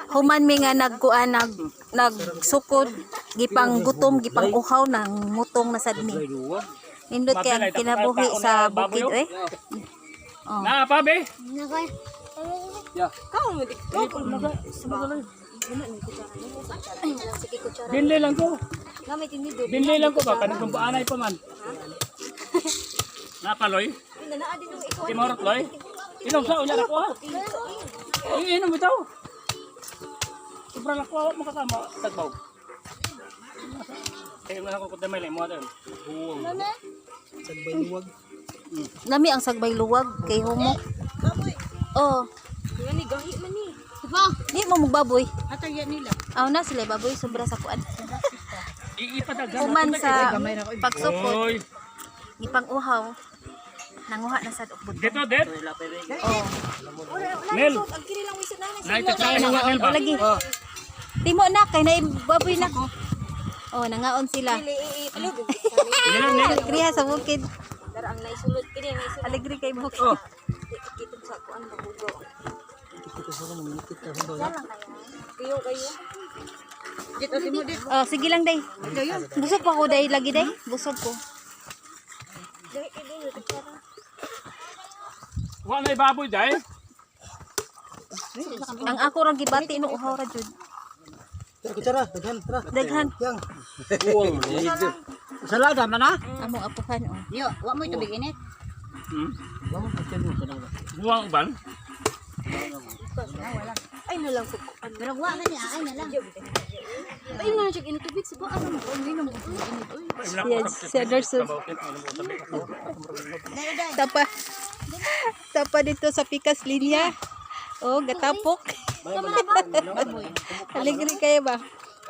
Human mi nga nagkuan, nagsukod, gipang gutom, gipang uhaw ng mutong na sad mi. Nindot kay ang kinabuhi sa bukid eh. Oh. Na pa be. Binli lang ko. Binli lang ko ba kanang kumbaanay pa man. Napaloy. Timorot loy. Inom sa unya ko ha. Ay, inom bitaw. Sobra lang ko makasama tagbaw. Kaya mo ako kudamay lang mo ato. Nami ang sagbay luwag kay humok. Oh. Di mo magbaboy. Aw na sila baboy sobra sa kuan. Iipadagan. Human sa pagsukod, Oy. gipang uhaw. Nanguha na sad og butong. Dito det. Oh. Nel. Naitagsakan ng Nel ba? Oh, lagi. Timo na kay na baboy na. Oh, nangaon sila. Nel, Nel. Alegria sa bukid. Dara ang naisulod kini, naisulod Alegre kay bukid. Oh. kitong sa kuan mabugo. Kayo kayo. Oh, sige lang day. Busog pa ko day lagi day. Busog ko. Wa na baboy dai. Ang ako ra gibati no uhaw ra jud. Kutsara, daghan, tara. Daghan. Yang. Salada man na. Among apuhan oh. Yo, wa mo tubig init. Buwang ban. Ay na lang sa kuan. Pero wa na niya, ay na lang. Ay na lang siya init tubig sa ba ano mo hindi na mo init oy. Yes, si Anderson. Tapa. Tapa dito sa Pikas Linya. Oh, gatapok. Alegre kayo ba?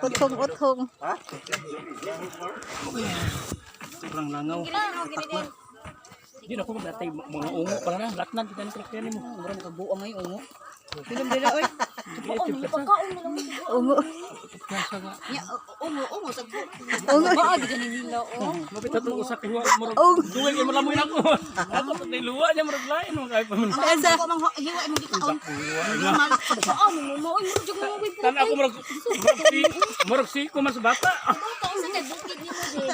Uthong-uthong. Sobrang langaw. Di na ko magdatay mga ungo pala na. Latnan kita ni trakyan nimo. Mura makabuang ay ungo. Pinom dila oy. Ungo. Ya ungo ungo sa Ungo. nila oh. Mapit ato usa kay wa murag. Ungo. Duway kay malamoy nako. Ako pag niluwa niya murag lain mo kay pa man. Asa? Ako mang hiwa imong gikaon. Pagkaon mo mo oy murag jud mo oy. Tan ako murag si ko mas bata. Sa kay bukid nimo din.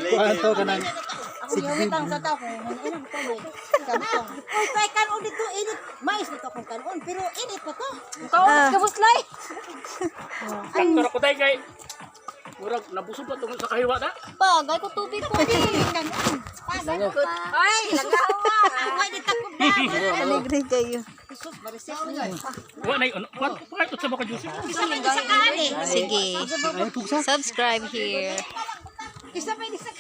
Kuan to kanang Ako sa tao kung ano ko may kantong. Oy kay kanon dito init. Mais nito akong kanon pero init pa to. Kaon kabuslay. Sakto ra ko tay kay murag nabusog pa tungod sa kahiwa na. Bagay ko tubig po din. Ay, lagawa. Ay di takod na. Alegre kayo. Sus mariset. Wa nay ano kwan pakay sa baka juice. Isa man isa kaani. Sige. Subscribe here. Isa man isa.